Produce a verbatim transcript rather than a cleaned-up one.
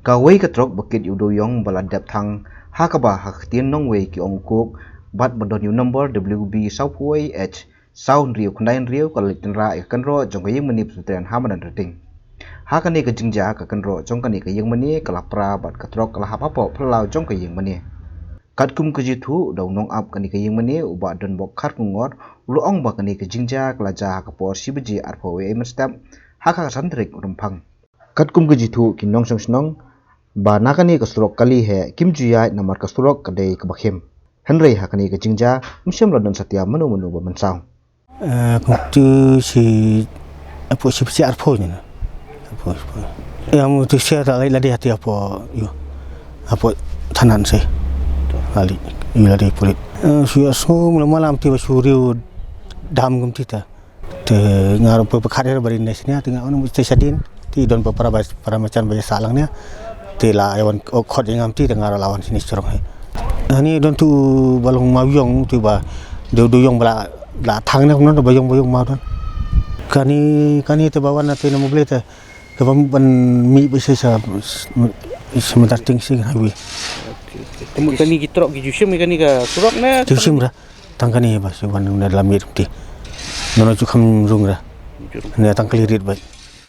Kawei ka trok ba kit ïa u dewïong ba la dep thang ha kaba ha ka ktien nongwei ki ong u kuk bad ba don ïa u number W B saw phew H saw hynriew khyndai hynriew ka la leit tynrah ïa ka kynroh jong ka ïing mane Presbyterian ha madan Rating. Ha kane ka jingjia ka kynroh jong kane ka ïing mane ka la pra bad ka trok ka la hap hapoh phyllaw jong ka ïing mane. Katkum ka jingthoh da u nongap kane ka ïing mane u Bah Donbok Kharkongor u la ong ba kane ka jingjia ka la jia ha ka por shi baje arphew wei mynstep ha ka khatsan tarik Rymphang. Katkum ka jingthoh ki nongshong shnong ba na kane ka surok kali hi kim ju ïaid namar ka surok ka dei kaba khim. Hynrei ha kane ka jingjia ym shym la don satia mano mano ba mynsaw. Eh, kumtu shi apo shi shi arphew ni na. Apo, apo. Ya mu tu shi ta lai ladi hati apo yu. Apo thanan shi. Lali yu ladi pulit. Eh, shi asu mula malam ti ba suriu dam kumti ta. Te ngar pe pekat er barin dai sini, te ngar anu te sadin, ti don pe para bas-, para machan baya salang ni. Te la yawan khot jingam ti te ngar lawan sini strong he. Ani don tu balong mawiong tu ba, do do yong bala la thang ni non ba yong ba yong ma don. Kani, kani te bawan na te na mobil te, te ban, ban mi bisi sa, sa medating si highway. Kamu kani ki trok ki jusim kani ka surok na. Jusim ra. Tang kani ba si wan na dalam mit ti. Nono ju kham rung ra. Ne tang kali rit ba.